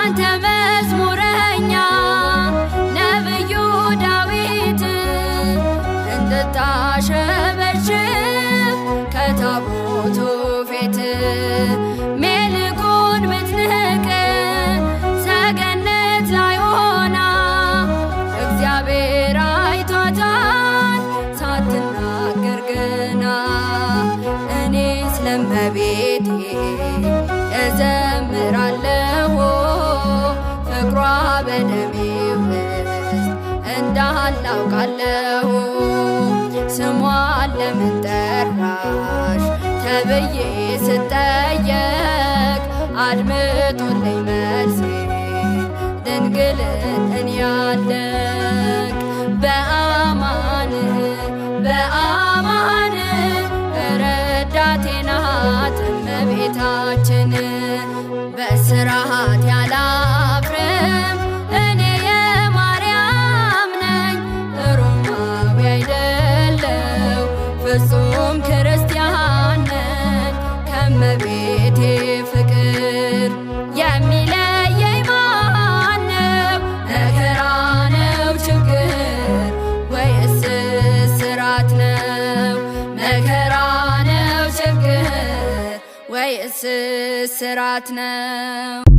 ያንተ መዝሙረኛ ነብዩ ዳዊት እንድታሸበሽብ ከታቦቱ ፊት ሜልኮል ምትንቅ ሰገነት ላይ ሆና እግዚአብሔር አይቷታል ሳትናገር ገና። እኔ ስለመቤቴ እዘምራለሁ ፍቅሯ በደሜ ውስጥ እንዳለ አውቃለሁ። ስሟን ለምን ጠራሽ ተብዬ ስጠየቅ አድምጡልኝ መልሴ ድንግልን እኔ ያለቅ በአማን በአማን ረዳቴ ናት እመቤታችን። በስርዓት ያላፍርም እኔ የማርያም ነኝ ሮማዊ አይደለው ፍጹም ክርስቲያን ነኝ። ከመቤቴ ፍቅር የሚለየኝ ማነው? መከራ ነው ችግር ወይስ እስራት ነው? መከራ ነው ችግር ወይስ እስራት ነው?